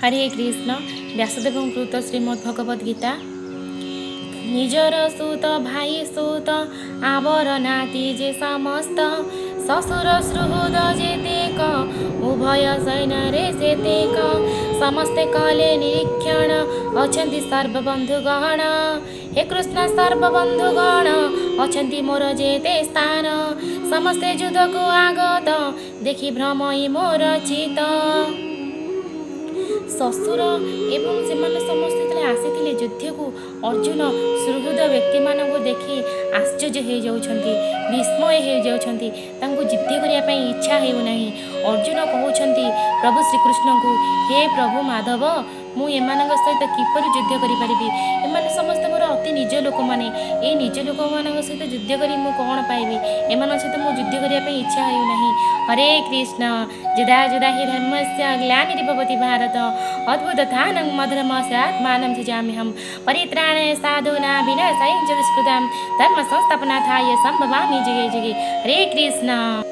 ହରେ କୃଷ୍ଣ। ବ୍ୟାସଦେବଙ୍କ କୃତ ଶ୍ରୀମଦ୍ ଭଗବତ ଗୀତା। ନିଜର ସୁତ, ଭାଇ ସୁତ, ଆବର ନାତି ଯେ ସମସ୍ତ, ଶ୍ୱଶୁର ସୁହୃଦ ଯେତେକ, ଉଭୟ ସୈନ୍ୟରେ ସେତେକ, ସମସ୍ତେ କଲେ ନିରୀକ୍ଷଣ, ଅଛନ୍ତି ସର୍ବବନ୍ଧୁଗଣ। ହେ କୃଷ୍ଣ, ସର୍ବବନ୍ଧୁଗଣ ଅଛନ୍ତି ମୋର ଯେତେ ସ୍ଥାନ, ସମସ୍ତେ ଯୁଦ୍ଧକୁ ଆଗତ, ଦେଖି ଭ୍ରମଇ ମୋର ଚିତ୍ତ। ଶ୍ୱଶୁର ଏବଂ ସେମାନେ ସମସ୍ତେ ଯେତେବେଳେ ଆସିଥିଲେ ଯୁଦ୍ଧକୁ, ଅର୍ଜୁନ ସୁହୃଦ ବ୍ୟକ୍ତିମାନଙ୍କୁ ଦେଖି ଆଶ୍ଚର୍ଯ୍ୟ ହେଇଯାଉଛନ୍ତି, ବିସ୍ମୟ ହେଇଯାଉଛନ୍ତି। ତାଙ୍କୁ ଯୁଦ୍ଧ କରିବା ପାଇଁ ଇଚ୍ଛା ହେଉନାହିଁ। ଅର୍ଜୁନ କହୁଛନ୍ତି ପ୍ରଭୁ ଶ୍ରୀକୃଷ୍ଣଙ୍କୁ, ହେ ପ୍ରଭୁ ମାଧବ, ମୁଁ ଏମାନଙ୍କ ସହିତ କିପରି ଯୁଦ୍ଧ କରିପାରିବି? ଏମାନେ ସମସ୍ତେ ମୋର ଅତି ନିଜ ଲୋକମାନେ। ଏଇ ନିଜ ଲୋକମାନଙ୍କ ସହିତ ଯୁଦ୍ଧ କରି ମୁଁ କ'ଣ ପାଇବି? ଏମାନଙ୍କ ସହିତ ମୁଁ ଯୁଦ୍ଧ କରିବା ପାଇଁ ଇଚ୍ଛା ହେଉନାହିଁ। ହରେ କୃଷ୍ଣ। ଯଦା ଯଦା ହି ଧର୍ମସ୍ୟ ଗ୍ଲାନିର୍ଭବତି ଭାରତ, ଅଭ୍ୟୁତ୍ଥାନମ୍ ଅଧର୍ମସ୍ୟ ଆତ୍ମାନଂ ସୃଜାମ୍ୟହम्, ପରିତ୍ରାଣାୟ ସାଧୂନାଂ ବିନାଶାୟ ଚ ଦୁଷ୍କୃତାଂ, ଧର୍ମ ସଂସ୍ଥାପନାର୍ଥାୟ ସମ୍ଭବାମି ଯୁଗେ ଯୁଗେ। ହରେ କୃଷ୍ଣ।